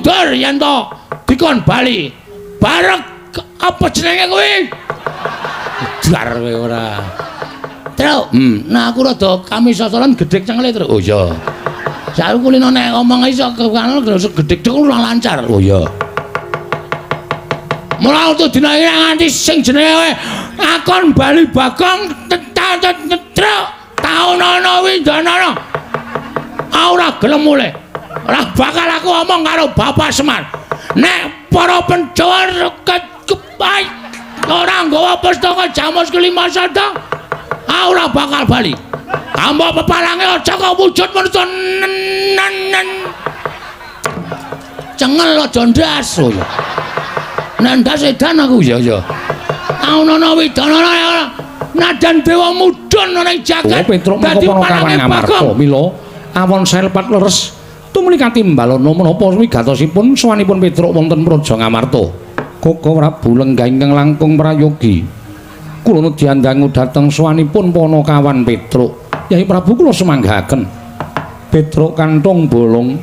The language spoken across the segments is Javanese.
mundur yen to dikon bali. Bareng apa jenenge kuwi? Dar kowe ora. Truk, nah aku rada kamisasaran gedhek cengele, Truk. Oh iya. Saiki kulino nek ngomong iso kano gedhek dek ora lancar. Oh iya. Mula untuk dina iki nganti sing jenenge akon bali Bagong truk taunana windanana. Ora gelem mulih. Ora bakal aku omong karo Bapak Semar. Nek para Pandhawa kepai ora nggawa pustaka Jamus kelima sada, ora bakal bali. Tambah pepalange aja kok wujud manusa nen. Cengel aja ndas. Oh iya. Nek ndas edan aku ya ya. Taunana widanana nadan dewa mudhun ana ing jagat. Oh, Petruk mengko Panakawan Ngamarta. Mila awon saelepat leres tumuli katimbalana menapa wigatosipun sowanipun Petruk wonten Praja Ngamarta. Koko Prabu lenggah ingkang langkung prayogi. Kula nedyandangu dhateng sowanipun Panakawan Petruk. Yai Prabu kula semanggaken. Petruk kantong bolong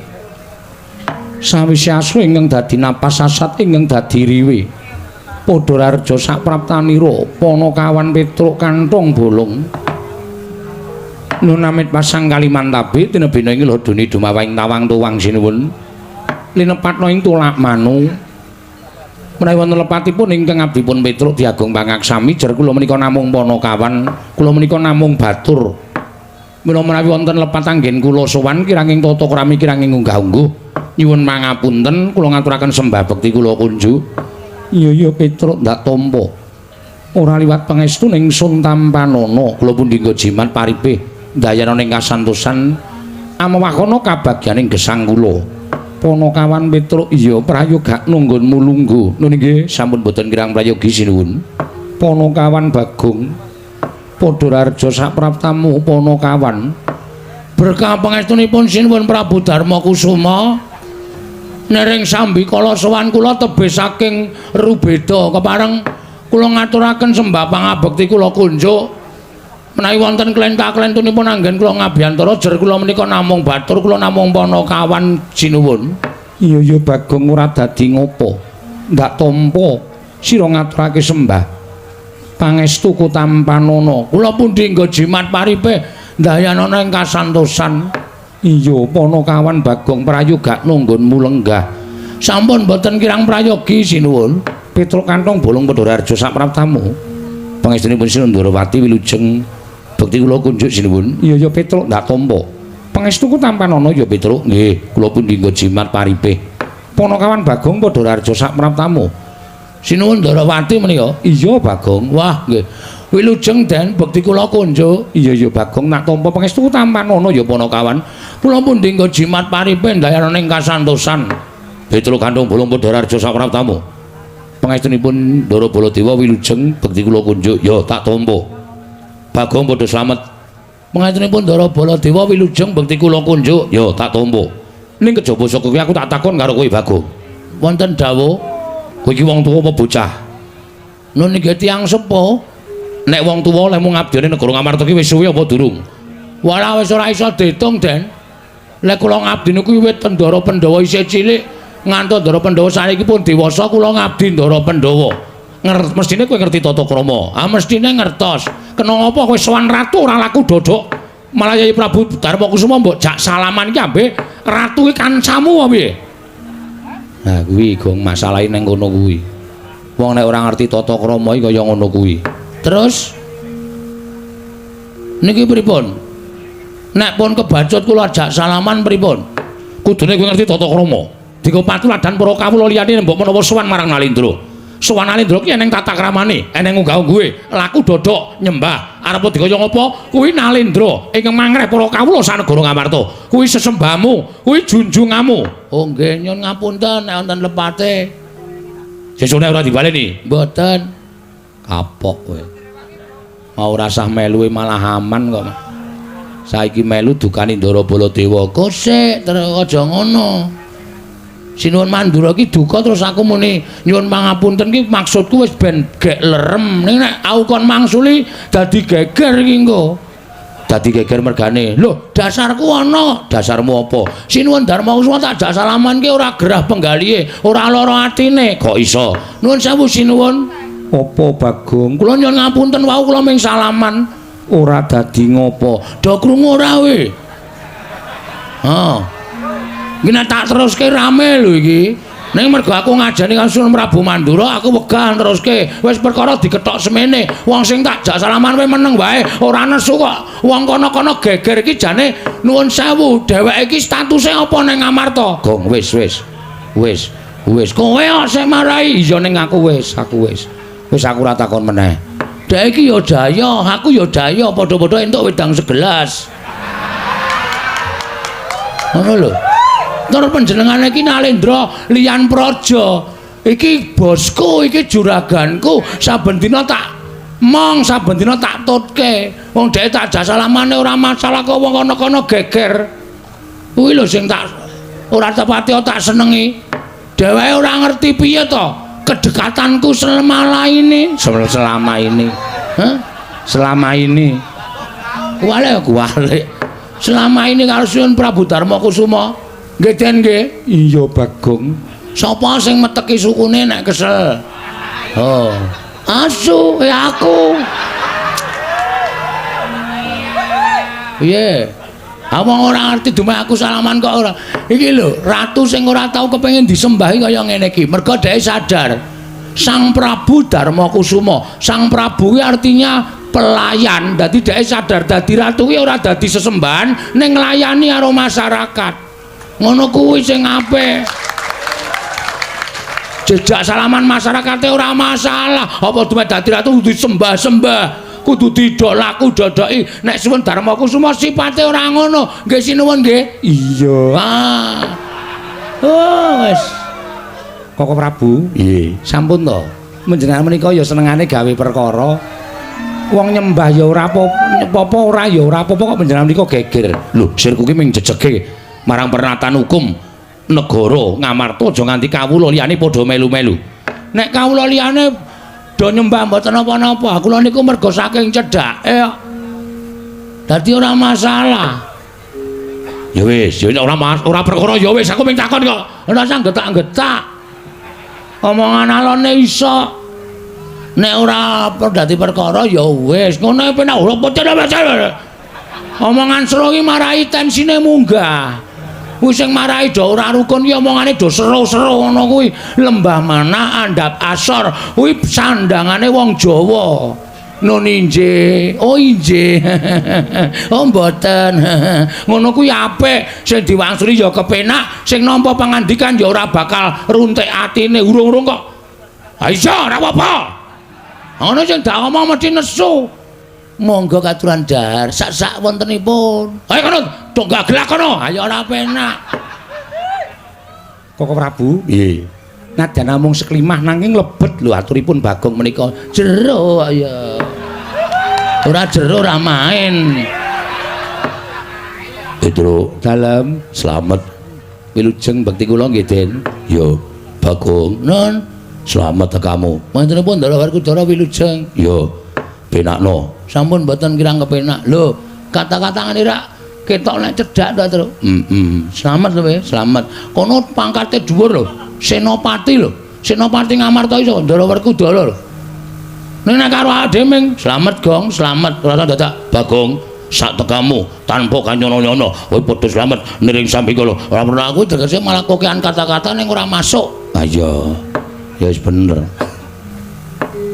sawise asu ingkang dadi napas sasat ingkang dadi riwe. Padha rareja sapraptanira Panakawan Petruk kantong bolong. Nun amit pasang kalimantabe tinebina ing lodoni dumawahing tawang tuwang sinuwun. Linepatna ing tulak manu. Menawi wonten lepatipun ingkang abdipun Petruk diagung pangaksami jer kula menika namung Panakawan, kula menika namung batur. Mila menawi wonten lepat anggen kula sowan kiranging tata krami kiranging unggah-ungguh nyuwun pangapunten kula ngaturaken sembah bekti kula kunjuk. Iya iya Petruk ndak tampa. Ora liwat pangestu ning sun tampanana kula pundi nggo jimat paripih ndayana ning kasantosan amewakana kabagyaning gesang kula. Panakawan Petruk iya prayogakno nggonmu lungguh. Nun inggih sampun boten kirang prayogi sinuwun. Panakawan Bagong padha rareja sapraptamu Panakawan. Berkah pangestunipun sinuwun Prabu Darma Kusuma nering sambikala sowan kula tebih saking Rubeda kepareng kula ngaturaken sembah pangabekti kula kunjuk. Menawi wonten klenta-klentunipun anggen kula ngabiyantara jer kula menika namung batur kula namung Panakawan sinuwun. Iya iya Bagong ora dadi ngopo. Ndak tampa sira ngaturake sembah pangestu kutampanana. Kula pundi nggo jimat paripih ndayanana ing kasantosan. Iya Panakawan Bagong prayogakno nggonmu lenggah. Sampun boten kirang prayogi sinuwun. Petruk kantong bolong padha rareja sapraptamu. Pangestunipun Sinuwun Ndorowati wilujeng bekti kula kunjuk sinuwun. Iya iya Petruk ndak tampa. Pangestuku tampanana ya Petruk. Nggih, kula pundi nggo jimat paripih. Panakawan Bagong padha rareja sapraptamu. Sinuwun Ndorowati menika. Iya Bagong. Wah nggih. Wilujeng den bekti kula kunjuk. Iya iya Bagong nak tampa pangestuku tampanana ya Panakawan. Kula pundi nggo jimat paripih ndayana ing kasantosan. Petruk kantong bolong padha rareja sapraptamu. Pangestunipun Ndara Baladewa wilujeng bekti kula kunjuk. Ya tak tampa. Bagong padha slamet. Pangestunipun Ndara Baladewa wilujeng bekti kula kunjuk. Ya tak tampa. Ning kejaba saka kuwi aku tak takon karo kowe Bagong. Wonten dawuh. Kowe iki wong tuwa apa bocah? Nun nggih tiyang sepuh. Nek wong tuwa lehmu ngabdi ning negara Ngamarta ki wis suwe apa durung? Walah wis ora iso diitung, Den. Lek kula ngabdi niku wiwit Ndara Pandhawa isih cilik ngantos Ndara Pandhawa saniki pun dewasa kula ngabdi Ndara Pandhawa. Mestine kowe ngerti tata krama. Ah mestine ngertos. Kena apa kowe sowan ratu ora laku dodok? Malah Yai Prabu Darma Kusuma mbok jak salaman iki ambe ratu iki kancamu apa piye? Nah kuwi gong masalahe nang kono kuwi. Wong nek ora ngerti tata krama iki kaya ngono kuwi. Terus niki pripun? Nek pun kebacut kula ajak salaman pripun? Kudune kowe ngerti tata krama. Dienggo patuladan para kawula liyane mbok menawa sowan marang Nalindra. Sowan Nalindra ki eneng tata kramane, eneng unggah-ungguhe, laku dodok nyembah. Arep dikaya ngapa? Kuwi Nalindra ingkang mangreh para kawula sanegara Ngamarta. Kuwi sesembahmu, kuwi junjunganmu. Oh nggih nyun ngapunten nek wonten lepate. Sesune ora dibaleni? Mboten. Kapok kowe. Mau rasah melu malah aman kok. Saiki melu dukani Ndara Baladewa. Kosek terus aja ngono. Sinuwun Mandura ki duka terus aku muni nyuwun pangapunten ki maksudku wis ben gek lerem. Ning nek aku kon mangsuli dadi geger iki engko. Dadi geger mergane. Lho, dasarku ana. Dasarmu apa? Sinuwun Darma Kusuma tak jak salaman ki ora gerah penggalihe, ora lara atine. Kok iso? Nuwun sewu sinuwun. Apa Bagong? Kula nyuwun ngapunten wau kula ming salaman. Ora dadi ngopo? Do krungu ora kowe? Ha. Iki nek tak teruske rame lho iki. Ning mergo aku ngajani karo Sunan Prabu Mandura, aku wegah teruske. Wis perkara dikethok semene. Wong sing tak jak salaman kowe meneng wae, ora nesu kok. Wong kono-kono geger iki jane nuwun sewu, dheweke iki statuse apa ning Ngamarta? Gong wis wis. Wis, wis. Kowe kok sing marai? Iya ning aku wis, aku wis. Wis aku ora takon meneh. Dhek iki ya daya, aku ya daya, padha-padha entuk wedang segelas. Ngono lho. Tur panjenengane iki Nalendra liyan praja. Iki bosku, iki juraganku, saben dina tak mong, saben dina tak tutke. Wong dhek tak jak salamane ora masalah kok wong kono-kono geger. Kuwi lho sing tak ora tepati tak senengi. Dheweke ora ngerti piye to kedekatanku selama ini, Selama ini. Hah? Selama ini. Kuwale kuwale. Selama ini karo Sunan Prabu Darma Kusuma. Nggih Den nggih. Iya Bagong. Sapa sing meteki sukune nek kesel? Oh. Asu, ya aku. Piye? Wong ora ngerti dumeh aku salaman kok ora. Iki lho, ratu sing ora tau kepengin disembahi kaya ngene iki. Mergo dhek sadar Sang Prabu Darma Kusuma. Sang Prabu kuwi artinya pelayan. Dadi dhek sadar dadi ratu kuwi ora dadi sesembahan ning nglayani karo masyarakat. Ngono kuwi sing apik. Jejak salaman masyarakate ora masalah. Apa dumeh dadi ratu kudu disembah-sembah, kudu didolaku dodoki. Nek Sunan Darma Kusuma sipate ora ngono. Nggih sinuwun nggih. Iya. Ah. Oh, wis. Koko Prabu, Nggih. Sampun to. Panjenengan menika ya senengane gawe perkara. Wong nyembah ya ora apa-apa, ora ya ora apa-apa kok panjenengan menika geger. Lho, sirku ki ming jejege marang pernatan hukum negara Ngamarta aja nganti kawula liyane padha melu-melu. Nek kawula liyane do nyembah mboten napa-napa, kula niku mergo saking cedhake kok. Dadi ora masalah. Ya wis, ya ora ora perkara ya wis, aku ming takon kok. Ora usah getak-getak. Omongan alone iso. Nek ora dadi perkara ya wis, ngono penak ora pecah. Omongan seru iki marai tensine munggah. Kuwi sing marai do ora rukun ki omongane do seru-seru ngono kuwi. Lembah mana andhap asor kuwi sandangane wong Jawa. Nun injih, oh injih. Oh mboten. Ngono kuwi apik, sing diwangsuli ya kepenak, sing nampa pangandikan ya ora bakal runtik atine urung-urung kok. Ha iya ora apa-apa. Ngono sing dak omong mesti nesu. Monggo katuran dahar sak-sak wontenipun. Ayo kono, do gaglak kono. Ayo ora penak. Koko Prabu, nggih. Nadyan namung seklimah nanging lebet lho aturipun Bagong menika. Jero ya. Ora jero ora main. Petro dalem slamet. Wilujeng bekti kula nggih, Den. Ya, Bagong. Nun, slamet kamu. Mantenipun Ndara Werkudara wilujeng. Ya. Penakno. Sampun mboten kirang kepenak. Lho, kata-kata ngene rak ketok nek cedhak ta, Tru. Heeh. Slamet lho, slamet. Kono pangkate dhuwur lho. Senopati lho. Senopati Ngamarta iso Ndara Werkudara lho. Ning nek karo awake dhewe ming slamet, Gong, slamet. Ora dadak Bagong sak tekamu tanpa kanyono-nyono. Kowe padha slamet niring sambikala. Ora perlu aku tegese malah kokean kata-kata ning ora masuk. Ha iya. Ya wis bener.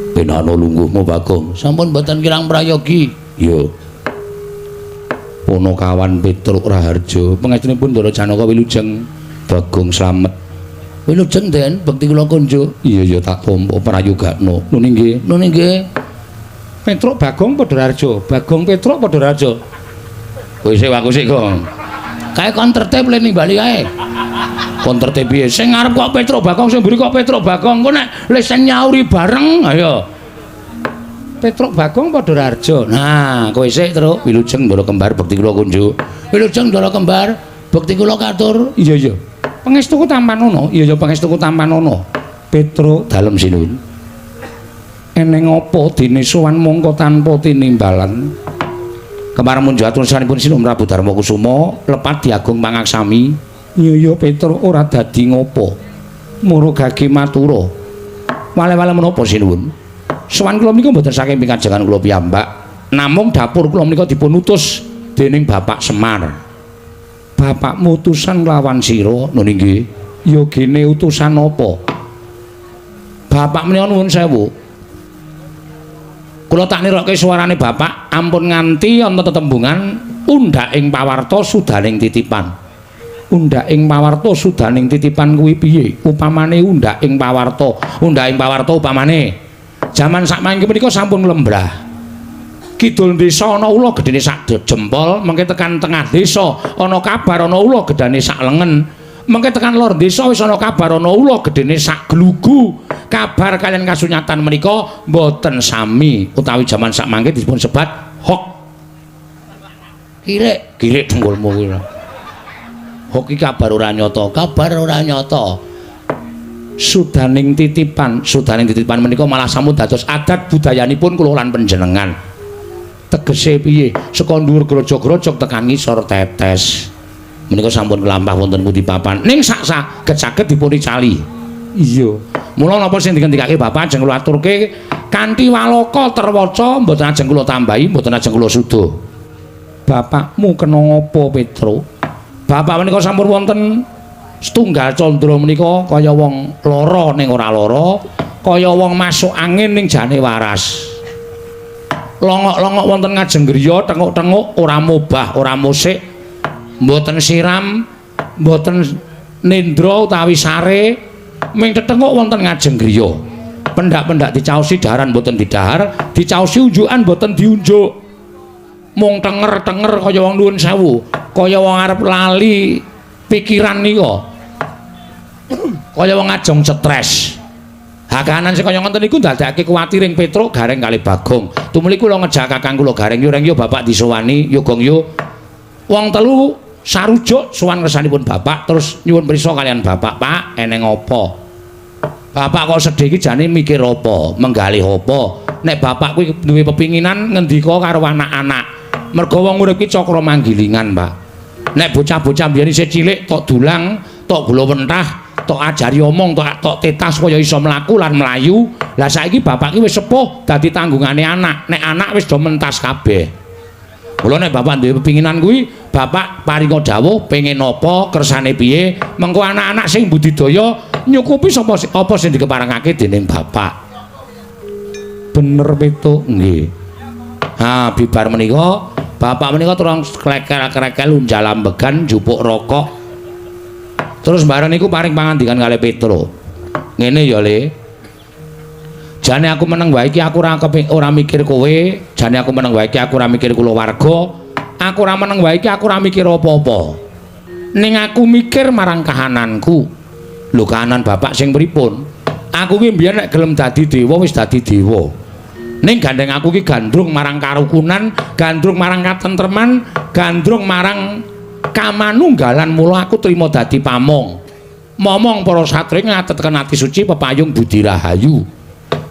Penakno lungguhmu Bagong. Sampun mboten kirang prayogi. Iya. Punakawan Petruk Raharja, pangestunipun Ndara Janaka wilujeng. Bagong slamet. Wilujeng Den, bekti kula kunjuk. Iya ya tak tampa prayogakno. Nun inggih. Nun inggih. Petruk Bagong padha Raharja, Bagong Petruk padha Raharja. Kowe sik aku sik, Gong. Kae kon tertib le nimbali kae. Kon tertib piye? Sing ngarep kok Petruk Bagong, sing mburi kok Petruk Bagong. Engko nek lesen nyauri bareng, ayo. Petruk Bagong padha Raharja. Nah, kowe sik, Truk. Wilujeng Ndara Kembar bekti kula kunjuk. Wilujeng Ndara Kembar bekti kula katur. Iya iya. Pangestuku tampanono. Iya iya pangestuku tampanono. Petruk dalem sinuwun. Eneng apa dene sowan mongko tanpa tinimbalan? Kepareng munjuk atur sanipun Sinuhun Prabu Darma Kusuma lepat diagung pangaksami. Iya ya Petruk ora dadi ngopo. Muru gage matura. Wale-wale menapa sinuwun? Sowan kula menika mboten saking pikajengan kula piyambak. Namung dapur kula menika dipun utus dening Bapak Semar. Bapakmu utusan lawan sira, nun inggih. Ya gene utusan apa? Bapak menika nuwun sewu. Kula tak nirokke suarane bapak, ampun nganti ana tetembungan undhak ing pawarta sudaning titipan. Undhak ing pawarta sudaning titipan kuwi piye? Upamane undhak ing pawarta, undhak ing pawarta upamane jaman sakmangke menika sampun lembrah. Kidul desa ana ula gedene sak jempol, mengke tekan tengah desa ana kabar ana ula gedane sak lengen. Mengke tekan lor desa wis ana kabar ana ula gedene sak glugu. Kabar kalian kasunyatan menika mboten sami utawi jaman sakmangke dipun sebat hok. Kirik, kirik dengkulmu kuwi. Hok iki kabar ora nyata, kabar ora nyata. Sudaning titipan, sudaning titipan menika malah sampun dados adat budayanipun kula lan panjenengan. Tegese piye? Saka dhuwur grojog-grojog tekan ngisor tetes. Menika sampun kelampah wonten pundi papan. Ning sak saged-saged dipun icali. Iya. Mula napa sing dingendikake bapak ajeng kula aturke kanthi waloka terwaca mboten ajeng kula tambahi, mboten ajeng kula suda. Bapakmu kena ngapa, Petruk? Bapak menika sampun wonten setunggal candra menika kaya wong lara ning ora lara, kaya wong masuk angin ning jane waras. Longok-longok wonten ngajeng griya, tenguk-tenguk ora mobah, ora musik, mboten siram, mboten nendra utawi sare, ming tetenguk wonten ngajeng griya. Pendak-pendak dicaosi daharan mboten didahar, dicaosi unjukan mboten diunjuk. Mung tenger-tenger kaya wong nuwun sewu, kaya wong arep lali pikiran nika. Kaya wong ajeng stres. Hakanan sing kaya ngoten niku ndadekake kuwatir ing Petruk Gareng kali Bagong. Tumuli kula ngejak kakang kula Gareng, yo reng yo bapak disowani, yo gong yo. Wong telu sarujuk sowan ngersanipun bapak terus nyuwun prisa kalian bapak, Pak, eneng apa? Bapak kok sedih iki jane mikir apa, menggalih apa? Nek bapak kuwi duwe pepinginan ngendika karo anak-anak. Mergo wong urip iki cakra manggilingan, Pak. Nek bocah-bocah mbiyen isih cilik tok dulang, tok gula wentah, tok ajari omong, tok tok tetas kaya iso mlaku lan mlayu. Lah saiki bapak ki wis sepuh dadi tanggungane anak. Nek anak wis do mentas kabeh. Mula nek bapak duwe pepinginan kuwi, bapak paringa dawuh pengen apa, kersane piye, mengko anak-anak sing budidaya nyukupi sapa apa sing dikeparengake dening bapak. Bener pitu nggih. Ha, bibar menika bapak menika turang klekel-klekel unjal ambegan njupuk rokok. Terus bareng niku paring pangandikan kalih Petruk. Ngene ya, Le. Jane aku meneng wae iki aku ora ora mikir kowe, jane aku meneng wae iki aku ora mikir kulawarga, aku ora meneng wae iki aku ora mikir apa-apa. Ning aku mikir marang kahananku. Lho kahanan bapak sing pripun? Aku ki mbiyen nek gelem dadi dewa wis dadi dewa. Ning gandeng aku ki gandrung marang karukunan, gandrung marang katentreman, gandrung marang kamanunggalan, mula aku trima dadi pamong. Momong para satriya ngatetken ati suci pepayung budi rahayu.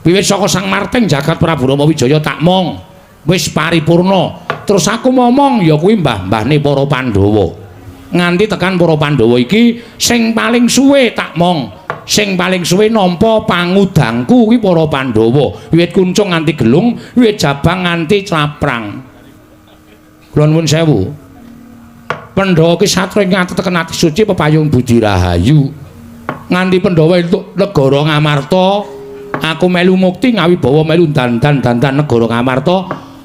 Wiwit saka Sang Marting jagat Prabu Rama Wijaya tak mong wis paripurna. Terus aku momong ya kuwi mbah-mbahne para Pandhawa. Nganti tekan para Pandhawa iki sing paling suwe tak mong, sing paling suwe nampa pangudangku kuwi para Pandhawa. Wiwit kuncung nganti gelung, wiwit jabang nganti claprang. Kula nuwun sewu. Pandhawa ki satria ngatetken ati suci pepayung budi rahayu. Nganti Pandhawa entuk negara Ngamarta, aku melu mukti ngawibawa melu dandan-dandan negara Ngamarta.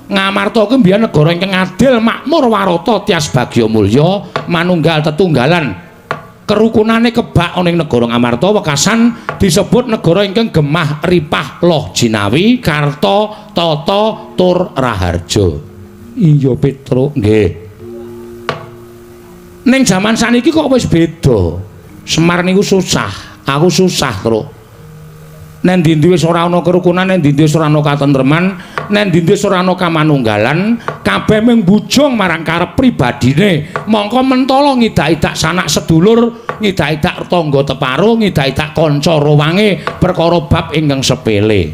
Ngamarta kuwi mbiyen negara ingkang adil, makmur, warata, tias bagya mulya, manunggal tetunggalan. Kerukunane kebak ana ing negara Ngamarta wekasan disebut negara ingkang gemah ripah loh jinawi, karta, tata, tur raharja. Iya Petruk, nggih. Ning jaman saniki kok wis beda. Semar niku susah, aku susah, Truk. Nek ndi-ndi wis ora ana kerukunan, nek ndi-ndi wis ora ana katentreman, nek ndi-ndi wis ora ana kamanunggalan, kabeh mung bujung marang karep pribadine. Mongko mentala ngidak-idak sanak sedulur, ngidak-idak tangga teparo, ngidak-idak kanca rowange perkara bab ingkang sepele.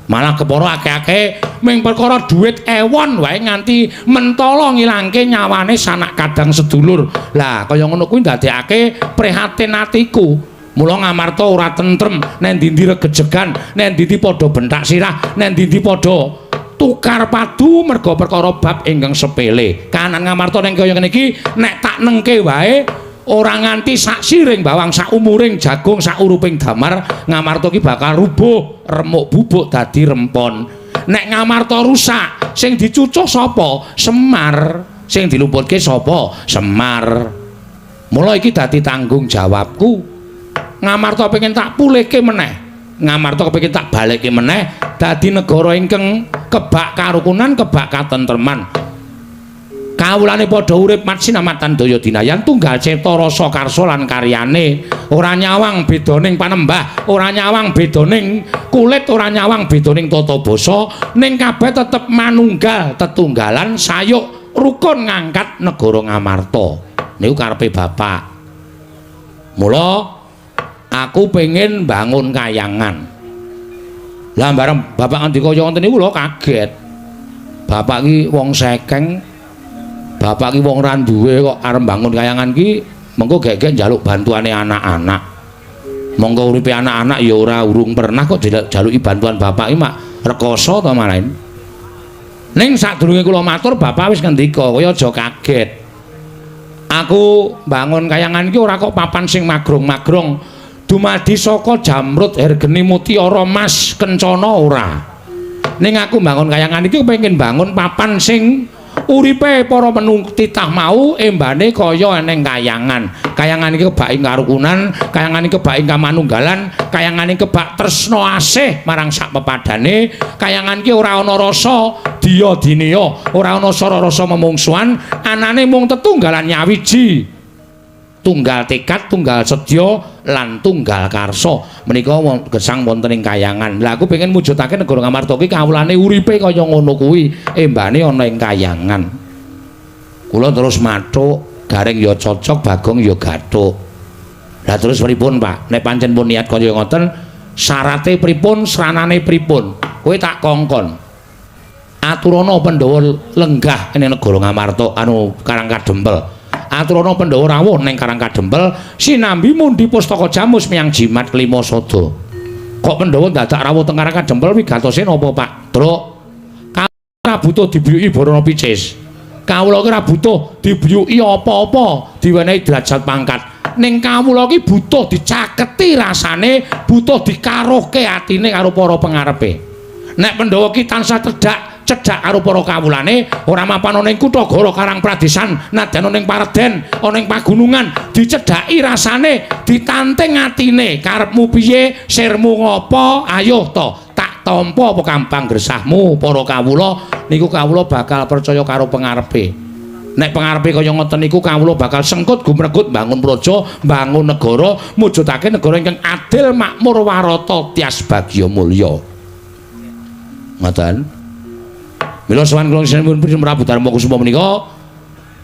Malah kepara akeh-akeh ming perkara dhuwit ewon wae nganti mentala ngilangke nyawane sanak kadang sedulur. Lah kaya ngono kuwi ndadekake prihatin atiku. Mula Ngamarta ora tentrem, nek ndi-ndi regejegan, nek ndi-ndi padha bentak sirah, nek ndi-ndi padha tukar padu merga perkara bab ingkang sepele. Kahanan Ngamarta ning kaya ngene iki nek tak nengke wae ora nganti sak siring bawang, sak umuring jagung, sak uruping damar, Ngamarta ki bakal rubuh, remuk bubuk dadi rempon. Nek Ngamarta rusak, sing dicucuh sapa? Semar. Sing dilumputke sapa? Semar. Mula iki dadi tanggung jawabku. Ngamarta pengen tak pulihke meneh. Ngamarta kepengin tak balekke meneh dadi negara ingkang kebak karukunan, kebak katentreman. Kawulane padha urip matsinamatan daya dinayan tunggal cipta rasa karsa lan karyane. Ora nyawang bedaning panembah, ora nyawang bedaning kulit, ora nyawang bedaning tata basa, ning kabeh tetep manunggal tetunggalan sayuk rukun ngangkat negara Ngamarta. Niku karepe bapak. Mula aku pengen bangun kayangan. Lah bareng bapak ngendika kaya ngoten niku kula kaget. Bapak ki wong sekeng, bapak ki wong ra duwe kok arep bangun kayangan ki mengko gek-gek njaluk bantuane anak-anak. Monggo uripe anak-anak ya ora urung pernah kok dijaluki bantuan bapak ki mak rekoso to malahin. Ning sadurunge kula matur bapak wis ngendika, kowe aja kaget. Aku bangun kayangan ki ora kok papan sing magrong-magrong. Dumadi saka jamrut hergeni mutiara mas kencana ora. Ning aku bangun kayangan iki kepengin bangun papan sing uripe para titah mau embane kaya eneng kayangan. Kayangan iki kebak ing karukunan, kayangan iki kebak ing kamanunggalan, kayangan iki kebak tresna asih marang sak pepadane, kayangan iki ora ana rasa diya dineya, ora ana sara rasa memungsuhan, anane mung tetunggalan nyawiji. Tunggal tekad, tunggal sedya lan tunggal karsa. Menika gesang wonten ing kayangan. Lah aku pengen mujudake negara Ngamarta ki kawulane uripe kaya ngono kuwi, embane ana ing kayangan. Kula terus mathuk, Gareng ya cocok, Bagong ya gathuk. Lah terus pripun, Pak? Nek pancen pun niat kaya ngoten, syarate pripun, sranane pripun? Kowe tak kongkon. Aturana Pandhawa lenggah ing negara Ngamarta anu Karang Kadempel. Aturana Pandhawa rawuh ning Karang Kadempel sinambi mundi pustaka jamus miyang jimat kelima sada. Kok Pandhawa dadak rawuh teng Karang Kadempel wigatose napa, Pak? Truk. Ora butuh dibiyuki Barana Picis. Kawula ki ora butuh dibiyuki apa-apa, diwenehi derajat pangkat. Ning kawula ki butuh dicaketi rasane, butuh dikaruhke atine karo para pengarepe. Nek Pandhawa ki tansah cedhak karo para kawulane, ora mapan ana ing kutha Goro Karang Pradesan, nadyan ana ing pareden, ana ing pagunungan, dicedhaki rasane, ditanting atine, karepmu piye, sirmu ngopo, ayo to, tak tampa apa kambang gresahmu para kawula, niku kawula bakal percaya karo pengarepe. Nek pengarepe kaya ngoten niku kawula bakal sengkut gumregut bangun praja, bangun negara, mujudake negara ingkang adil, makmur, warata, tias bagya mulya. Ngoten. Mila sowan kula sinipun Prabu Darma Kusuma menika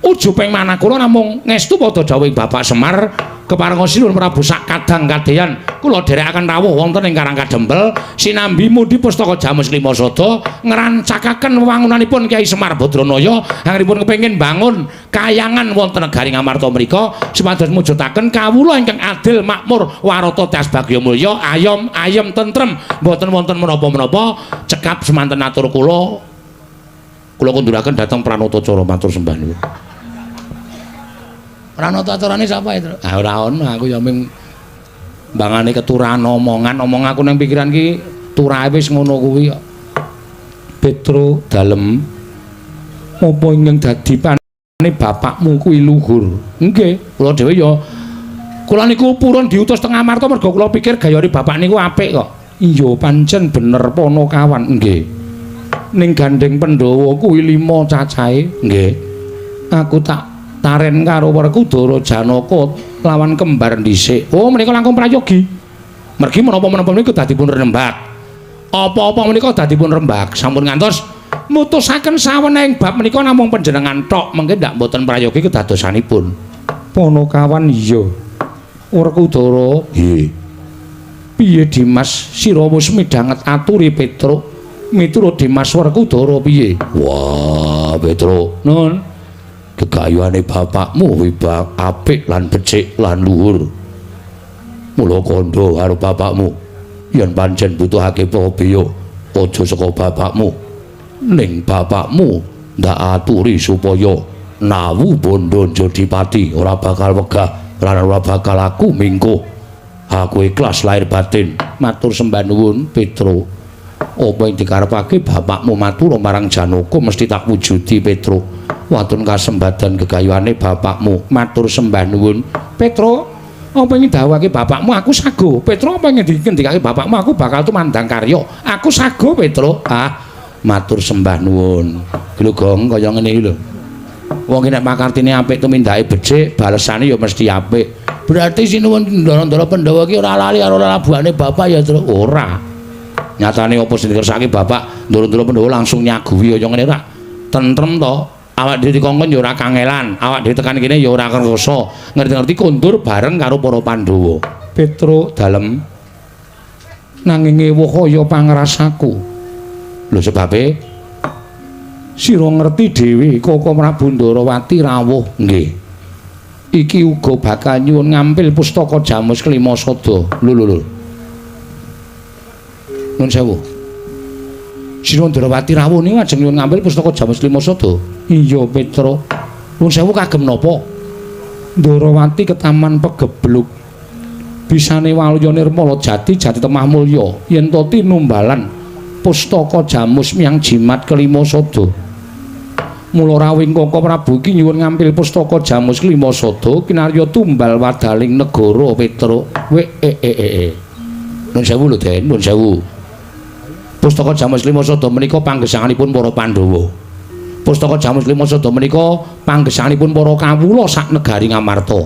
ujuping manah kula namung ngestu padha dawuhing Bapak Semar keparenga sinuwun Prabu sak kadang kadeyan kula dherekaken rawuh wonten ing Karang Kadempel sinambi mundi pustaka Jamus Lima Sada ngrancakaken wewangunanipun Kyai Semar Badranaya anggenipun kepengin bangun kayangan wonten negari Ngamarta mriku supados mujudaken kawula ingkang adil makmur warata tias bagya mulya ayom ayem tentrem mboten wonten menapa-menapa. Cekap semanten atur kula, kula kunduraken dhateng Pranatacara matur sembah nuwun. Pranatacarane sapa itu? Ah ora ono, aku ya ming mbangane keturahan omongan, omong aku ning pikiran ki turahe wis ngono kuwi kok. Petro dalem apa ingkang dadi pane bapakmu kuwi luhur? Nggih, kula dhewe ya kula niku purun diutus teng Amarta mergo kula pikir gayane bapak niku apik kok. Iya pancen bener Panakawan. Nggih. Ning gandeng Pandhawa kuwi 5 cacahe. Nggih. Aku tak taren karo Werkudara Janaka lawan kembar dhisik. Oh menika langkung prayogi. Mergi menapa-menapa menika dadi pun rembag. Apa-apa menika dadi pun rembag. Sampun ngantos mutusaken sawenehing bab menika namung panjenengan tok, mengke ndak mboten prayogi kedadosanipun. Panakawan iya. Werkudara nggih. Piye Dimas sira wis midhanget aturi Petruk? Miturut Dimas Werkudara piye? Wah, Petruk, nun. Gegayuhane bapakmu wibak apik lan becik lan luhur. Mula kandha karo bapakmu yen pancen butuhake prabeya aja saka bapakmu. Ning bapakmu ndak aturi supaya nawu bondo Jodipati ora bakal wegah lan ora bakal aku mingkuh. Aku ikhlas lahir batin. Matur sembah nuwun, Petruk. Apa ing dikarepake bapakmu matur marang Janaka mesti tak wujudi, Petruk. Watun kasembadan gegayuhane bapakmu. Matur sembah nuwun, Petruk. Apa ing dawuhake bapakmu aku sago. Petruk, apa ing dikendikake bapakmu aku bakal tumandang karya. Aku sago, Petruk. Ah, matur sembah nuwun. Lho Gong, kaya ngene iki lho. Wong ki nek pakartine apik tumindake becik, balesane ya mesti apik. Berarti sinuwun Ndara-ndara Pandhawa ki ora lali karo lalabuhane bapak ya, Truk? Ora. Nyatane apa sing dikersake bapak Ndara-ndara Pandhawa langsung nyaguhi kaya ngene ra. Tentrem to. Awak dhewe dikongkon ya ora kangelan, awak dhewe tekan kene ya ora kerasa. Ngerti-ngerti kondur bareng karo para Pandhawa. Petruk dalem nanging ewuh kaya pangrasaku. Lho sebabe sira ngerti dhewe Koko Prabu Ndarawati rawuh nggih. Iki uga bakal nyuwun ngampil pustaka Jamus Kelima Sada. Lho lho lho. Nuwun sewu. Sira Ndarawati rawuh niku ajeng nyuwun ngampil pustaka Jamus Kelima Sada. Iya, Petruk. Nuwun sewu kagem napa? Ndarawati ketaman pegebluk. Bisane waluya nirmala jati jati temah mulya yen to tinumbalan pustaka Jamus miyang jimat kelima sada. Mula rawuhing Koko Prabu iki nyuwun ngampil pustaka Jamus kelima sada kinarya tumbal wadaling negara, Petruk. We e e e. Nuwun sewu lho, Den, nuwun sewu. Pustaka Jamus kelima sada menika panggesanganipun para Pandhawa. Pustaka Jamus kelima sada menika panggesanganipun para kawula sak negari Ngamarta.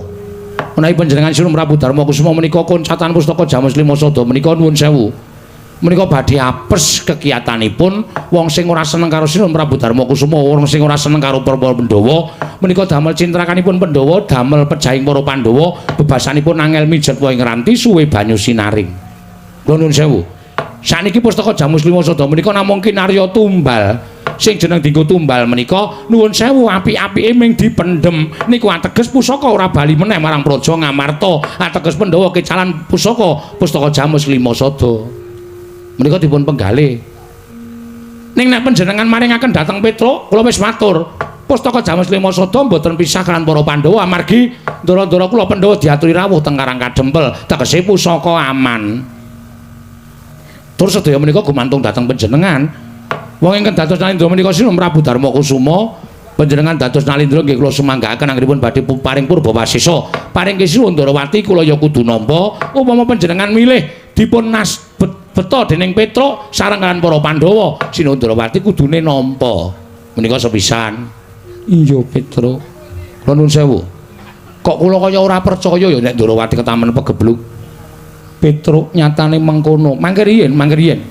Menawi panjenengan Sinuwun Prabu Darma Kusuma menika koncatan pustaka Jamus kelima sada menika nuwun sewu. Menika badhe apes kekiyatanipun wong sing ora seneng karo Sinuwun Prabu Darma Kusuma, wong sing ora seneng karo para Pandhawa, menika damel cintrakanipun Pandhawa, damel pejahing para Pandhawa, bebasanipun angel mijet ing ranti suwe banyu sinaring. Kula nuwun sewu. Sakniki pustaka Jamus Lima Sada menika namung kinarya tumbal. Sing jeneng dienggo tumbal menika nuwun sewu apik-apike ming dipendhem niku ateges pusaka ora bali meneh marang Praja Ngamarta, ateges Pandhawa kecalan pusaka pustaka Jamus Lima Sada. Menika dipun penggalih. Ning nek panjenengan maringaken dhateng Petruk, kula wis matur. Pustaka Jamus Lima Sada mboten pisah kalian para Pandhawa amargi ndara-ndara kula Pandhawa diaturi rawuh teng Karang Kadempel, tegese pusaka aman. Terus sedaya menika gumantung dhateng panjenengan. Wong ingkang dados Nalindra menika Sinuwun Prabu Darma Kusuma, panjenengan dados Nalindra nggih kula sumanggaaken anggenipun badhe paring purba wasesa. Paring Sinuwun Ndarawati kula ya kudu nampa. Upama panjenengan milih dipun nas beta dening Petruk sareng kalian para Pandhawa, Sinuwun Ndarawati kudune nampa. Menika sepisan. Iya, Petruk. Kula nuwun sewu. Kok kula kaya ora percaya ya nek Ndarawati ketamen pegebluk. Petruk nyatane mengkono. Mangke riyin, mangke riyin.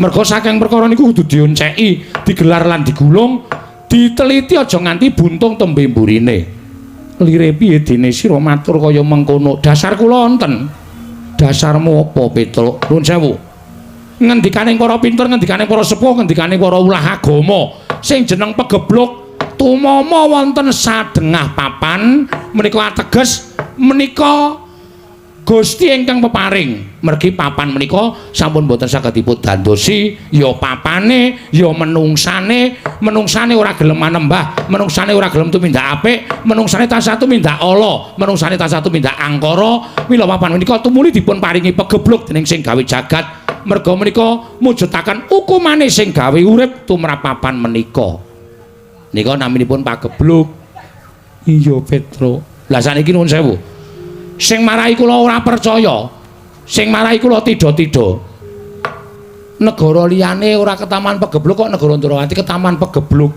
Merga saking perkara niku kudu dionceki, digelar lan digulung, diteliti aja nganti buntung tembe mburine. Lire piye dene sira matur kaya mengkono? Dasar kula wonten. Dasarmu apa, Petruk? Nuwun sewu. Ngendikane para pinter, ngendikane para sepuh, ngendikane para ulah agama, sing jeneng pegebluk tumama wonten sadengah papan menika ateges menika Gusti ingkang peparing. Mergi papan menika sampun boten saged dipun dandosi, ya papane, ya menungsane, menungsane ora gelem manembah, menungsane ora gelem tumindak apik, menungsane tansah tumindak ala, menungsane tansah tumindak angkara. Mila papan menika tumuli dipun paringi pegebluk dening sing gawe jagat. Merga menika mujudaken hukumane sing gawe urip tumrap papan menika. Nika naminipun pagebluk. Iya, Petruk. Lah saniki nuwun sewu. Sing marai kula ora percaya, sing marai kula tidha-tidha. Negara liyane ora ketaman pegebluk kok negara Ndrawati ketaman pegebluk.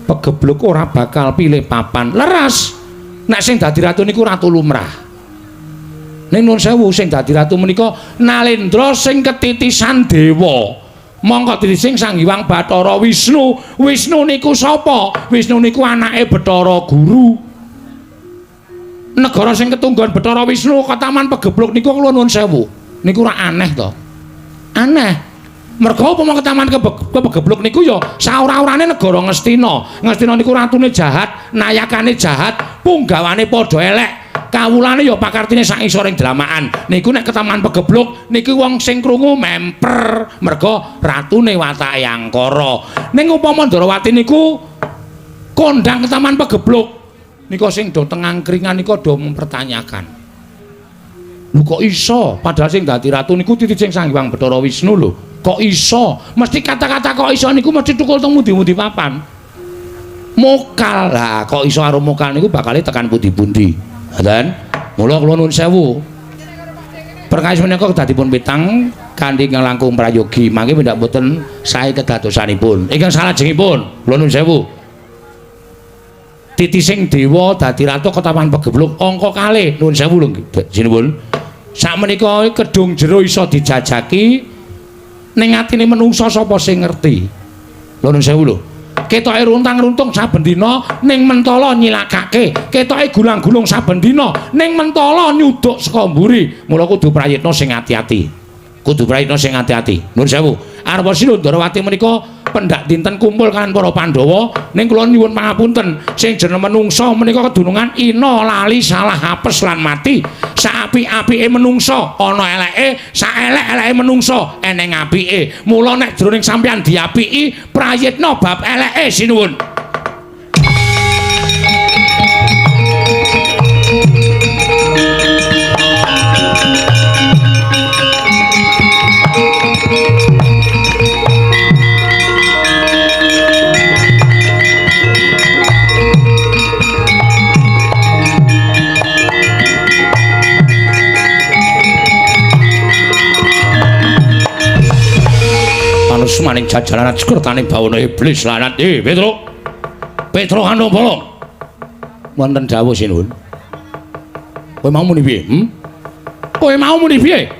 Pegebluk ora bakal pilih papan. Leres. Nek sing dadi ratu niku ratu lumrah. Ning nuwun sewu sing dadi ratu menika Nalendra sing ketitisan dewa. Mongko titising Sang Hyang Bathara Wisnu. Wisnu niku sapa? Wisnu niku anake Bathara Guru. Negara sing ketunggon Bathara Wisnu ketaman pegebluk niku kula nuwun sewu. Niku ora aneh to? Aneh. Merga upama ketaman kepegebluk niku ya saora-orane negara Ngastina. Ngastina niku ratune jahat, nayakane jahat, punggawane padha elek. Kawulane ya pakartine sak isoring dlamaan. Niku nek ketaman pegebluk niki wong sing krungu memper merga ratune watake angkara. Ning upama Ndarawati niku kondang ketaman pegebluk nika sing do teng angkringan nika do mempertanyakan. Lho kok iso? Padahal sing dadi ratu niku titi sing Sang Hyang Bathara Wisnu lho. Kok iso? Mesti kata-kata kok iso niku mesti tukul teng mundi-mundi papan. Mokal. Lah kok iso karo mokal niku bakale tekan pundi-pundi. Ngoten. Mula kula nuwun sewu. Perkawis menika kedadipun pitang kanthi ingkang langkung prayogi, mangke pendak boten sae kedadosanipun. Ingkang salajengipun kula nuwun sewu. Titising dewa dadi ratu ketaman pegebluk angka kalih nuwun sewu lho sinuwun. Sakmenika kedung jero iso dijajaki ning atine menungsa sapa sing ngerti. Lho nuwun sewu lho. Ketoke runtang-runtung saben dina ning mentala nyilakake, ketoke gulang-gulung saben dina ning mentala nyuduk saka mburi. Mula kudu prayitna sing ati-ati. Kudu prayitna sing ati-ati. Nuwun sewu. Arpa Sila Ndarawati menika pendak dinten kumpul kaliyan para Pandhawa ning kula nyuwun pangapunten sing jeneng menungsa menika kedunungan ina lali salah apes lan mati. Saapik-apike menungsa ana eleke, saelek-eleke menungsa eneng apike. Mula nek jroning sampeyan diapiki prayitna bab eleke sinuwun. Maning jajaran sekertane bawana iblis lanat. Petro. Petro Handobolong. Wonten dawuh sinuwun. Kowe mau muni piye? Kowe mau muni piye?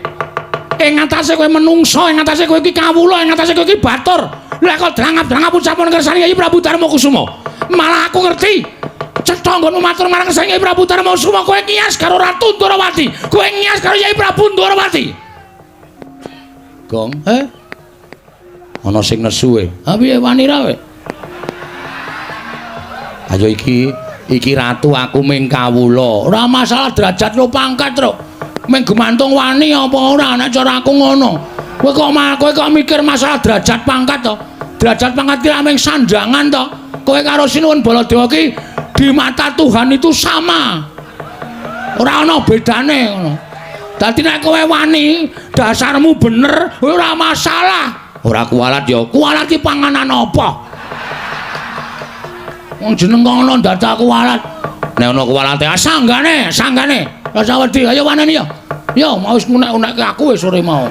Ing atase kowe menungsa, ing atase kowe iki kawula, ing atase kowe iki batur. Lah kok drangap-drangap ucapan kersane Kyai Prabu Darma Kusuma. Malah aku ngerti. Cetha nggonmu matur marang kersane Kyai Prabu Darma Kusuma, kowe ngiyas karo Ratu Ndorowati. Kowe ngiyas karo Kyai Prabu Ndorowati. Gong, Ana sing nesu e. Ha piye wani ra kowe? Ayo iki ratu aku ming kawula. Ora masalah derajat lo pangkat, Truk. Ming gumantung wani apa ora nek cara aku ngono. Kowe kok mikir masalah derajat pangkat to? Derajat pangkat ki ming sandangan to. Kowe karo Sinuwun Baladewa ki di mata Tuhan itu sama. Ora ana bedane ngono. Dadi nek kowe wani, dasarmu bener, ora masalah. Ora kualat ya, kualat ki panganan apa? Wong jeneng kok ngono dadak kualat. Nek ana kualate, sanggane, sanggane. Rasa wedi, ayo waneni ya. Yo mau wis ngunek-unekke aku wis sore mau.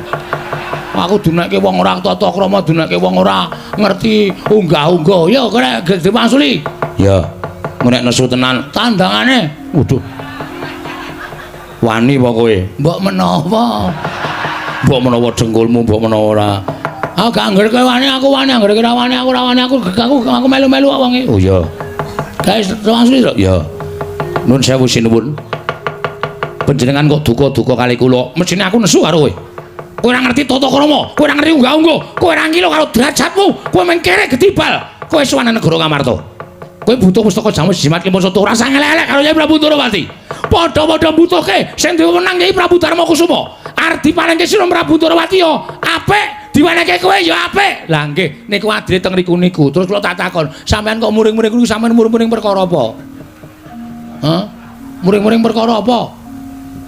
Aku dunekke wong ora tata krama, dunekke wong ora ngerti unggah-ungguh. Yo kowe diwangsuli. Ya, nek nesu tenan tandangane. Waduh. Wani apa kowe? Mbok menawa. Mbok menawa dengkulmu, mbok menawa ora. Aku gak angger kowe wani, aku wani, angger kowe ora wani, aku ora wani, aku melu-melu kok wonge. Oh iya. Guys, langsung lho. Ya. Nun sewu sinuwun. Panjenengan kok duka-duka kali kula. Mesthine aku nesu karo kowe. Kowe ora ngerti tata krama, kowe ora ngerti unggah-ungguh, kowe ora ngilo karo derajatmu, kowe mung kere gedibal. Kowe suwan negara Ngamarta. Kowe butuh pustaka jamus jimat kimpun soto ora sang elek-elek karo Kyai Prabu Ndorowati. Padha-padha mbutuhke sing duwe wenang Kyai Prabu Darma Kusuma. Arep diparingke Sinuwun Prabu Ndorowati ya apik. Diwenehke kowe ya apik. Lah nggih, niku adile teng riku niku. Terus kula tak takon, sampean kok muring-muring niku sampean muring-muring perkara apa? Hah? Muring-muring perkara apa?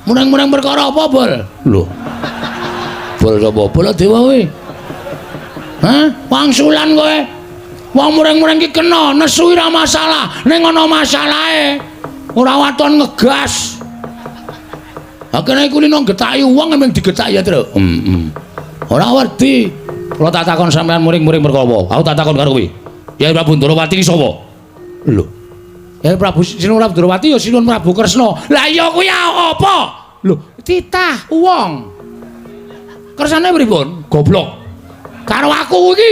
Muring-muring perkara apa, Bol? Lho. Bol sapa? Baladewa kowe. Hah? Wangsulan kowe. Wong muring-muring ki kena nesu ora masalah, ning ana masalahe. Ora waton ngegas. Ha kene iku lino getaki wong emang digetaki ya, Truk. Heeh. Ora wedi. Kula tak takon sampean muring-muring perkara apa? Aku tak takon karo kowe. Kyai Prabu Ndorowati ki sapa? Lho. Kyai Prabu Sinuwun Prabu Ndorowati ya Sinuwun Prabu Kresna. Lah iya kuwi apa? Lho, titah wong. Kersane pripun? Goblok. Karo aku iki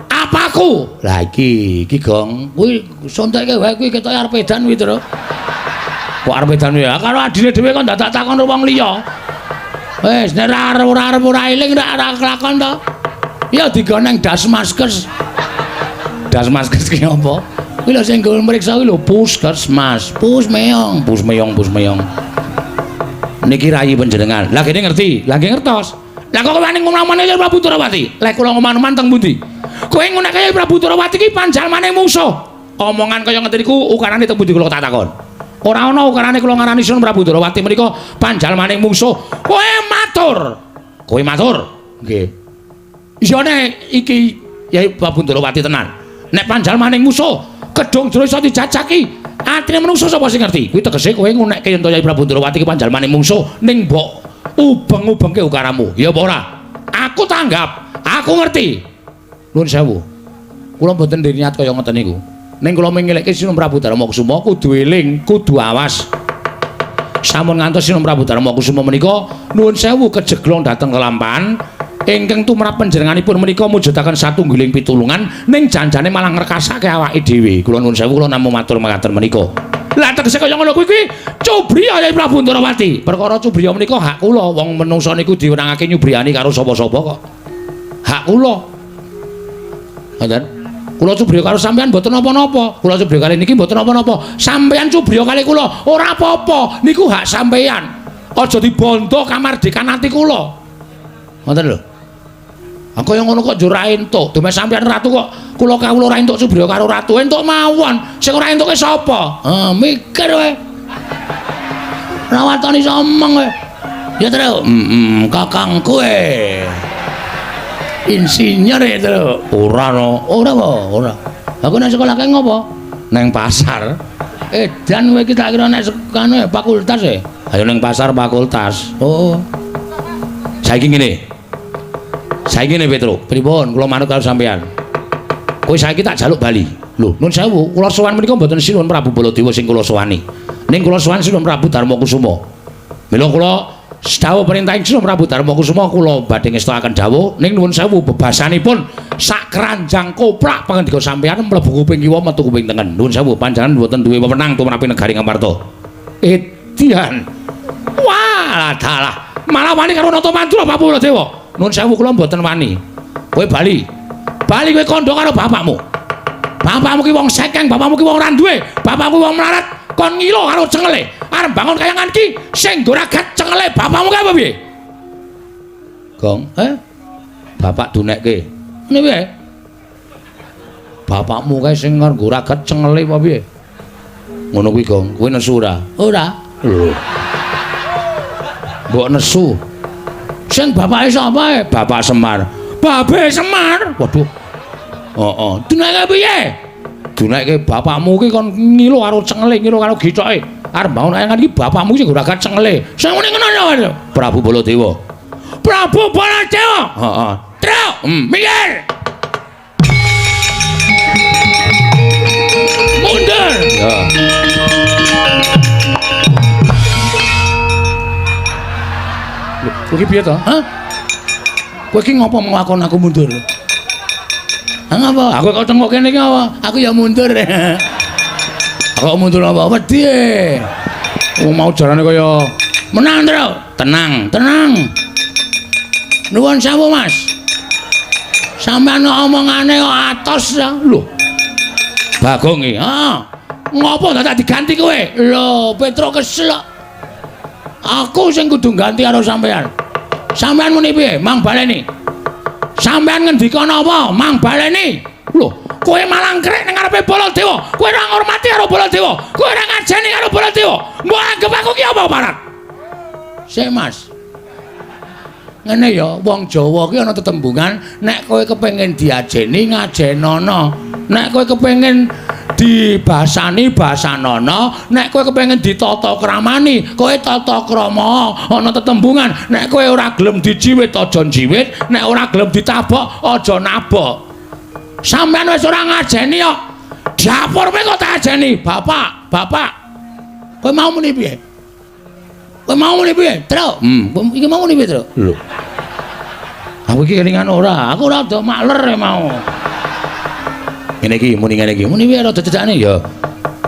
apaku? Lah iki Gong. Kuwi sontekke wae kuwi ketoke arep edan kuwi, Truk. Kok arep edan ya? Karo adine dhewe kok dadak takon wong liya. Wis nek ora arep ora eling ora kelakon to. Ya digoneng Dasmaskes. Dasmaskes ki apa? Kuwi lho sing nggo mriksa kuwi lho Puskesmas. Pus meong, pus meong, pus meong. Niki rayi panjenengan. Lah kene ngerti, lah nggih ngertos. Lah kok wani ngomong-omongane Prabu Ndorowati? Lek kula ngomong-omongan teng pundi? Kowe ngunekke Prabu Ndorowati ki panjalmane mungsuh. Omongan kaya ngeten niku ukarane teng pundi kula tak takon. Ora ana ukarane kula ngarani Sun Prabu Ndorowati menika panjalmane mungsuh. Kowe matur. Kowe matur. Nggih. Isone iki Yai Prabu Ndorowati tenan. Nek panjalmane mungsuh, kedung jero iso dijajaki. Atine menungso sapa sing ngerti? Kuwi tegese kowe ngunekke yen to Yai Prabu Ndorowati ki panjalmane mungsuh ning mbok ubeng-ubengke ukaramu. Ya apa ora? Aku tanggap, aku ngerti. Nuwun sewu. Kula mboten niat kaya ngoten niku. Ning kula mengelekke Sinun Prabu Darmakusuma kudu eling, kudu awas. Sampun ngantos Sinun Prabu Darmakusuma menika nuwun sewu kejeglong dhateng lelampahan ingkang tumrap panjenenganipun menika mujudaken satunggiling pitulungan ning janjane malah ngrekasake awake dhewe. Kula nuwun sewu kula namung matur mekaten menika. Lah tegese kaya ngono kuwi kuwi cubriya Yai Prabu Ndorowati. Perkara cubriya menika hak kula, wong menungsa niku diwenangake nyubriyani karo sapa-sapa kok. Hak kula. Ngoten. Kula cubriya karo sampeyan mboten napa-napa. Kula cubriya kali niki mboten napa-napa. Sampeyan cubriya kali kula ora apa-apa. Niku hak sampeyan. Aja dibondo kamardikan ati kula. Ngoten lho. Aku yang ngono kok njur ra entuk. Dume sampeyan ratu kok kula kawula ora entuk cubriya karo ratu. Entuk mawon. Sing ora entuke sapa? Ha, mikir kowe. Ora waton iso omong kowe. Ya Tru. Heeh, kakangku kowe. Insinyur ya Tru. Ora no. Ora apa? Ora. Aku nek sekolah kae ngopo? Neng pasar. Edan kowe iki tak kira nek sekane fakultas e. Ayo neng pasar fakultas. Oh. Saiki ngene. Saiki ngene Petro, pripun kula manut karo sampeyan. Kowe saiki tak jaluk bali. Lho, nun sewu, kula sowan menika mboten Sinuwun Prabu Baladewa sing kula sowani. Ning kula sowan Sinuwun Prabu Darmakusuma. Mila kula dawuh perintahing Sinuwun Prabu Darmakusuma kula badhe ngestokaken dawuh ning nuwun sewu bebasanipun sak keranjang koplak pangandika sampeyan mlebu kuping kiwa metu kuping tengen. Nuwun sewu panjenengan mboten duwe wewenang tumrapi negari Ngamarta. Edian. Wah, dalah. Malah wani karo Nata Mandura Prabu Baladewa. Nuwun sewu kula mboten wani. Kowe bali. Bali kowe kandha karo bapakmu. Bapakmu ki wong sekeng, bapakmu ki wong ora duwe, bapakmu wong melarat, kon ngilo karo cengele. Arep bangun kayangan ki sing nggo ragat cengele bapakmu ki apa piye? Gong, eh? Bapak dunekke. Ngene piye? Bapakmu kae sing nggo ragat cengele apa piye? Ngono kuwi, Gong. Kowe nesu ora? Ora. Lho. Mbok nesu. Sing bapake sapa? Bapak Semar. Babe Semar. Waduh. Heeh. Duneke piye? Duneke bapakmu ki kon ngilo karo cengele, ngilo karo githoke. Arep bangun kayangan iki bapakmu sing ora cengele. Sing muni ngono ya, Prabu Baladewa. Prabu Baladewa. Heeh. Truk, minggir. Mundur. Ya. Kowe iki piye to? Hah? Kowe iki ngopo nglakon aku mundur? Hah ngapa? Aku kok tengok kene iki apa? Aku ya mundur. Aku mundur apa? Wedi. Wong mau jarane kaya menang, Tru. Tenang, tenang. Nuwun sewu, Mas. Sampeyan omongane kok atos ya. Lho. Bagong iki. Heeh. Ngopo dadak diganti kowe? Lho, Petro kesel. Aku sing kudu ganti karo sampeyan. Sampeyan muni piye? Mang baleni. Sampeyan ngendika napa? Mang baleni. Lho, kowe malah ngkrek ning ngarepe Baladewa. Kowe ora ngurmati karo Baladewa. Kowe ora ngajeni karo Baladewa. Mbok anggap aku ki apa, Parat? Sik, Mas. Ngene ya, wong Jawa ki ana tetembungan nek kowe kepengin diajeni ngajenono. Nek kowe kepengin dibasani basanono, nek kowe kepengin ditata kramani, kowe tata krama. Ana tetembungan, nek kowe ora gelem dijiwit aja njiwit, nek ora gelem ditabok aja nabok. Sampeyan wis ora ngajeni kok. Dapur kowe kok tak ajeni, Bapak, Bapak. Kowe mau muni piye? Kowe mau muni piye, Tru? Iki mau muni piye, Tru? Lho. Aku iki kelingan ora, aku ora do makler mau. Ngene iki muni ngene iki. Muni piye rada cecakne ya.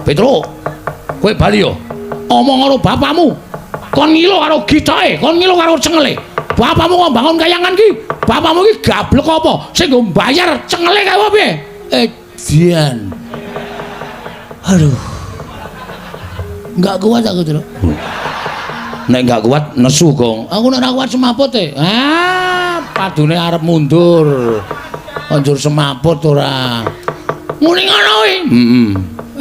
Petro, kowe bali yo. Omong karo bapakmu. Kon ngilo karo githoke, kon ngilo karo cengele. Bapakmu kok bangun kayangan ki? Bapakmu ki gablek apa? Sing nggo mbayar cengele kae apa piye? Edian. Aduh. Enggak kuat aku, Truk. Nek enggak kuat nesu, Gong. Aku nek ora kuat semaput e. Ah, padune arep mundur. Anjur semaput ora. Muni ngono kuwi. Heeh.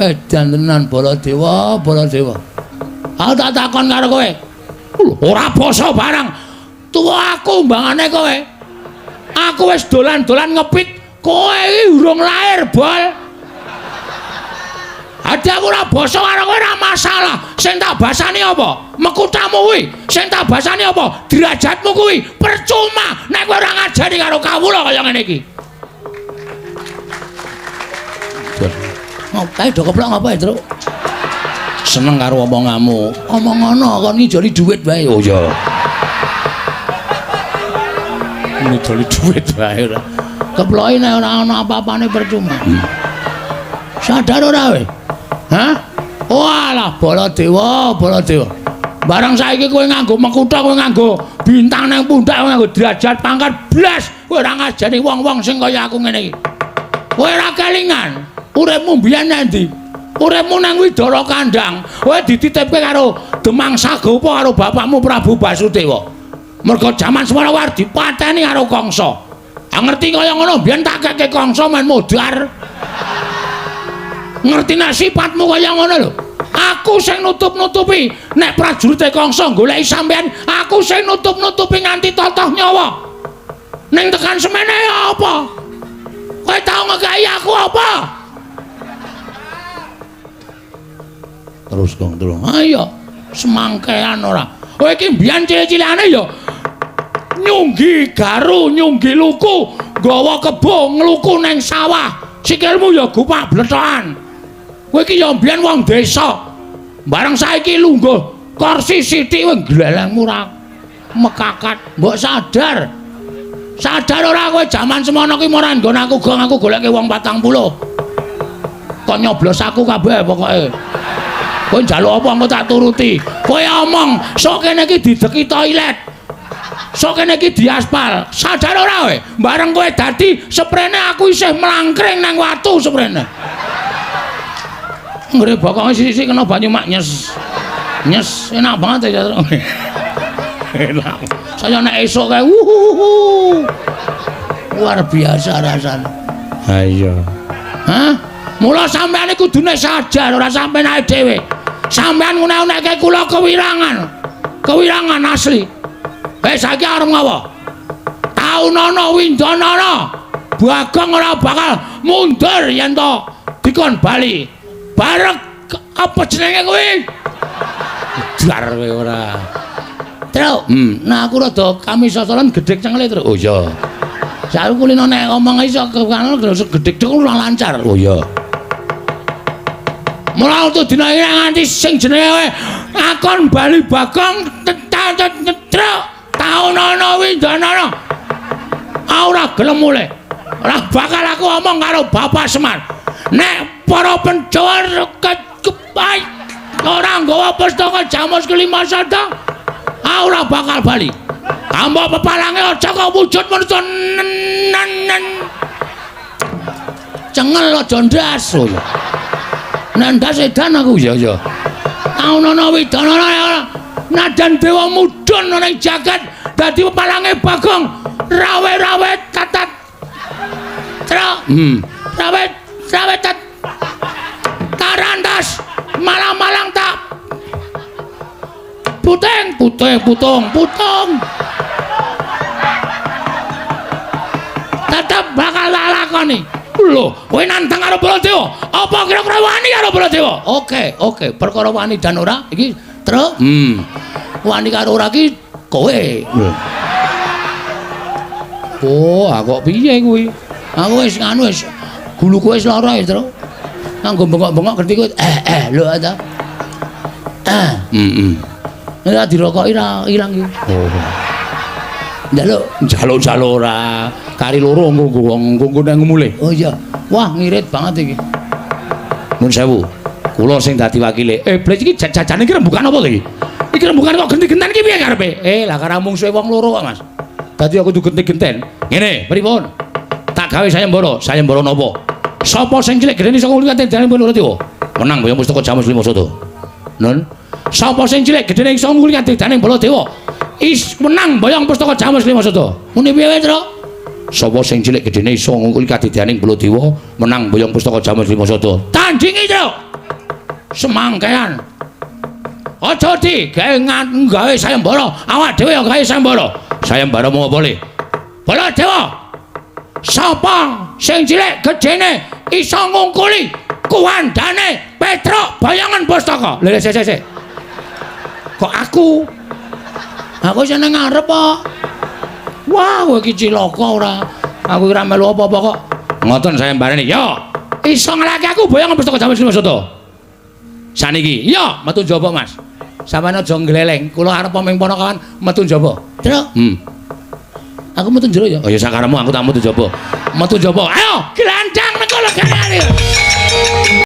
Edan tenan Baladewa, Baladewa. Aku tak takon karo kowe. Ora basa barang. Tuwa aku mbangane kowe. Aku wis dolan-dolan ngepit, kowe iki urung lahir, Bol. Adi aku ora basa karo kowe ora masalah. Sing tak basani apa? Mekutamu kuwi. Sing tak basani apa? Derajatmu kuwi. Percuma nek kowe ora ngajari karo kawula kaya ngene iki. Ngopo do keplok ngapa, Truk? Seneng karo omonganmu. Omong ngono kon ngijoli dhuwit wae. Oh iya. Ngijoli dhuwit wae ora. Keploke nek ora ana apa-apane percuma. Sadar ora kowe? Hah? Walah Baladewa, Baladewa. Barang saiki kowe nganggo mekutha, kowe nganggo bintang nang pundak, kowe nganggo derajat pangkat blas, kowe ora ngajari wong-wong sing kaya aku ngene iki. Kowe ora kelingan. Uripmu mbiyen nang ndi? Uripmu nang Widara Kandang. Kowe dititipke karo Demang Sagopa karo bapakmu Prabu Basudewa. Mergo jaman semono war dipateni karo Kangsa. Ah ngerti kaya ngono mbiyen tak keke Kangsa men modar. Ngerti nek sifatmu kaya ngono lho. Aku sing nutup-nutupi nek prajurite Kangsa goleki sampean, aku sing nutup-nutupi nganti totoh nyawa. Ning tekan semene apa? Kowe tau ngekeki aku apa? Terus Gong terus. Ayo semangkean ora. Kowe iki mbiyen cilik-cilikane ya nyunggi garu, nyunggi luku, nggawa kebo ngluku ning sawah. Sikilmu ya gupak blethokan. Kowe iki ya mbiyen wong desa. Bareng saiki lungguh kursi sithik kowe glelengmu ora mekakat. Mbok sadar. Sadar ora kowe jaman semono ki ora nggon aku Gong, aku goleke wong 40. Kok nyoblos aku kabeh pokoke. Kowe njaluk apa engko tak turuti. Kowe omong sok kene iki dideki toilet. Sok kene iki diaspal. Sadar ora kowe? Bareng kowe dadi seprene aku isih mlangkring nang watu seprene. Nggre bokonge sisik kena banyu mak nyes. Nyes enak banget ya. Enak. Saya nek esuk kae wuhuhu. Luar biasa rasane. Ha iya. Hah? Mula sampeyan iki kudune sadar ora sampeyan ae dhewe. Sampeyan ngene-ngene kula kewirangan. Kewirangan asli. Saiki arep ngapa? Taunana windanana. Bagong ora bakal mundur yen to dikon bali. Barek apa jenenge kuwi? Dar kowe ora. Truk. Nah aku rada kamisosolan gedhek cengele, Truk. Oh iya. Saiki kulino nek ngomong iso kekano gedhek dek ora lancar. Oh iya. Mula untuk dina iki nganti sing jenenge akon bali Bagong tetruk taunana windanana. Ora gelem mulih. Ora bakal aku omong karo Bapak Semar. Nek para Pandhawa kepai ora nggawa pustaka Jamus kelima sada, ora bakal bali. Hamba pepalange aja kok wujud manusa nen. Cengel aja ndas. Oh iya. Nek ndas edan aku. Ya ya. Taunana widanana nadan dewa mudhun nang jagat dadi pepalange Bagong rawe-rawe tatat. Truk. Rawe rawe tat tarantas malang-malang tak puting puting putung putung tetep bakal lakoni. Lho, kowe nantang karo Baladewa? Apa kira-kira wani karo Baladewa? Oke, oke, perkara wani dan ora iki, Truk. Wani karo ora iki kowe. Oh, kok piye kuwi? Aku wis nganu wis guluku wis lara ya, Truk. Nganggo bengok-bengok ngerti kowe. Lho ta. Nek dirokoki ra ilang iki. Oh. Njaluk, njaluk-njaluk ora. Kari loro nggo wong nggo nang mulih. Oh iya. Wah, ngirit banget iki. Nun sewu. Kula sing dadi wakile. Blek iki jajane iki rembukan apa to iki? Iki rembukan kok genti-genten iki piye karepe? Lah karo mungsuhe wong loro kok, Mas. Dadi aku kudu genti-genten. Ngene, pripun? Tak gawe sayembara, sayembara napa? Sapa sing cilik gedene iso ngungkuli kadidyaning Baladewa? Menang boyong pustaka Jamus Lima Sada. Nun. Sapa sing cilik gedene iso ngungkuli kadidyaning Baladewa? Is menang boyong pustaka Jamus Lima Sada. Muni piye, Truk? Sapa sing cilik gedene iso ngungkuli kadidyaning Baladewa, menang boyong pustaka Jamus Lima Sada. Tandingi, Truk. Semangkean. Aja di gawe gawe sayembara, awak dhewe ya gawe sayembara. Sayembara mau apa le? Baladewa. Sapa sing cilik gedene iso ngungkuli kuwandane Petruk bayangan pustaka? Lha sik sik sik. Kok aku? Aku sing nang ngarep kok. Wah, kowe iki cilaka ora. Aku ora melu apa-apa kok. Ngoten sayembarane. Yo, iso ngelake aku bayangan pustaka Jamus Lima Sada. Saniki, yo metu njaba, Mas. Sampeyan aja ngleleng. Kula arep ming ponokawan metu njaba. Truk. Aku metu njero ya. Oh ya sakaremu aku tak metu njaba. Metu njaba. Ayo, gelandang nang kono gayane.